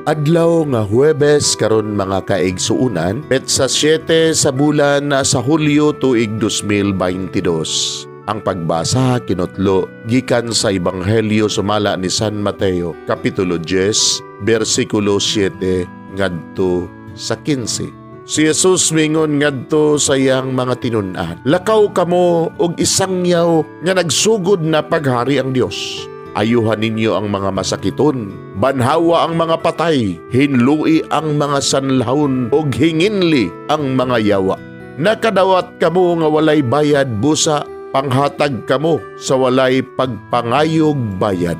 Adlaw nga Huwebes karon, mga kaigsuunan, petsa 7 sa bulan sa Hulyo, tuig 2022. Ang pagbasa kinutlo gikan sa Ebanghelyo sumala ni San Mateo, kapitulo 10, bersikulo 7 ngadto sa 15. Si Jesus mingon ngadto sa iyang mga tinun-an, "Lakaw kamo og isangyaw nga nagsugod na paghari ang Dios. Ayuhan ninyo ang mga masakiton, banhawa ang mga patay, hinlui ang mga sanlahon, ug hinginli ang mga yawa. Nakadawat kamo nga walay bayad, busa panghatag kamo sa walay pagpangayog bayad.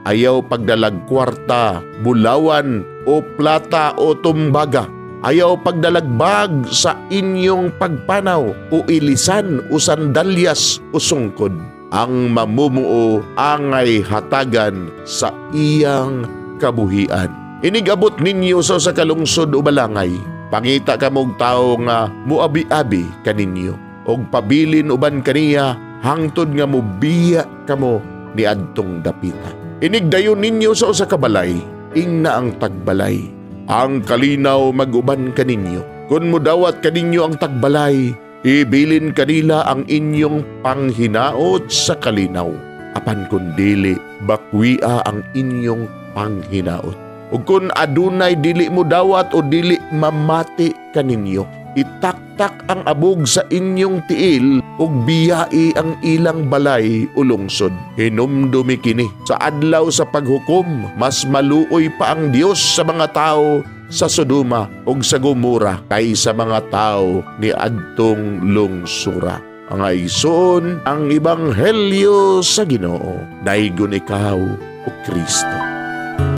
Ayaw pagdalag kwarta, bulawan o plata o tumbaga. Ayaw pagdalag bag sa inyong pagpanaw o ilisan o sandalyas o sungkod. Ang mamumuo angay hatagan sa iyang kabuhian. Inigabot ninyo sa usa ka lungsod o balangay, pangita kamog tawo nga muabi-abi kaninyo og pabilin uban kaniya hangtod nga mubiya kamo ni adtong dapita. Inigdayon ninyo sa usa ka balay, ingna ang tagbalay, 'Ang kalinaw mag-uban kaninyo.' Kung mudawat kaninyo ang tagbalay, ibilin kanila ang inyong panghinaot sa kalinaw. Apan kung dili, bakwia ang inyong panghinaot. Ug kung adunay dili mo dawat o dili mamati kaninyo, itaktak ang abog sa inyong tiil ug biyai ang ilang balay o lungsod. Hinumdumi kini, sa adlaw sa paghukom, mas maluoy pa ang Dios sa mga tao sa Sodoma ug sa Gomora kaysa mga tao ni adtong lungsura." Mga igsoon, ang Ebanghelyo sa Ginoo. Daygon ikaw, o Kristo.